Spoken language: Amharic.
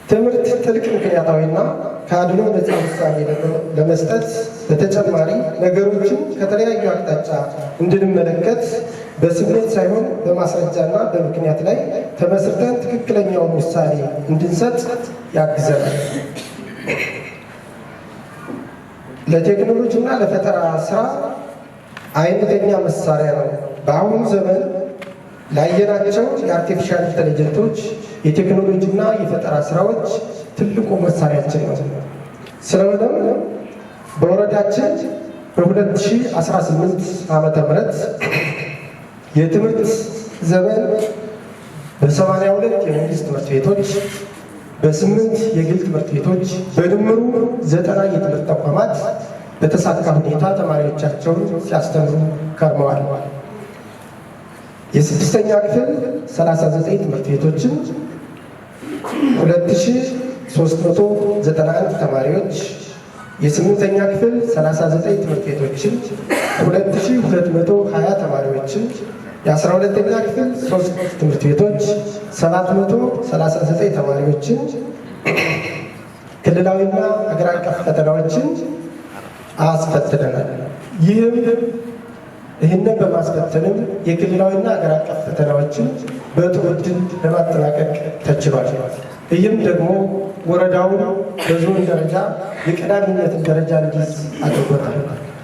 ትምህርት ጥልቅ ምክንያታዊና ከአድሎ ነፃ ውሳኔ ለመስጠት በተጨማሪ ነገሮችን ከተለያዩ አቅጣጫ እንድንመለከት፣ በስሜት ሳይሆን በማስረጃና በምክንያት ላይ ተመስርተን ትክክለኛውን ውሳኔ እንድንሰጥ ያግዘናል። ለቴክኖሎጂና ለፈጠራ ስራ አይነተኛ መሳሪያ ነው። በአሁኑ ዘመን ላየናቸው የ artificial intelligent ኦች፣ የቴክኖሎጂና የፈጠራ ስራዎች ትልቁ መሳሪያችን ነው። ስለሆነም በወረዳችን በ2018 ዓ.ም. የትምህርት ዘመን በ82 የመንግስት ትምህርት ቤቶች፣ በ8 የግል ትምህርት ቤቶች፣ በድምሩ 90 የትምህርት ተቋማት በተሳካ ሁኔታ ተማሪዎቻቸውን ሲያስተምሩ ከርመዋል። የስድስተኛ ክፍል 39 ትምህርት ቤቶችን 2391 ተማሪዎች፣ የስምንተኛ ክፍል 39 ትምህርት ቤቶችን 2220 ተማሪዎችን፣ የ12ኛ ክፍል 3 ትምህርት ቤቶች 739 ተማሪዎችን ክልላዊና አገር አቀፍ ፈተናዎችን አስፈትነናል። ይህንን በማስፈተንም የክልላዊና አገር አቀፍ ፈተናዎችን በጥሩ ዕድል ለማጠናቀቅ ተችሏል። ይህም ደግሞ ወረዳውን በዞን ደረጃ የቀዳሚነትን ደረጃ እንዲይዝ አድርጎታል።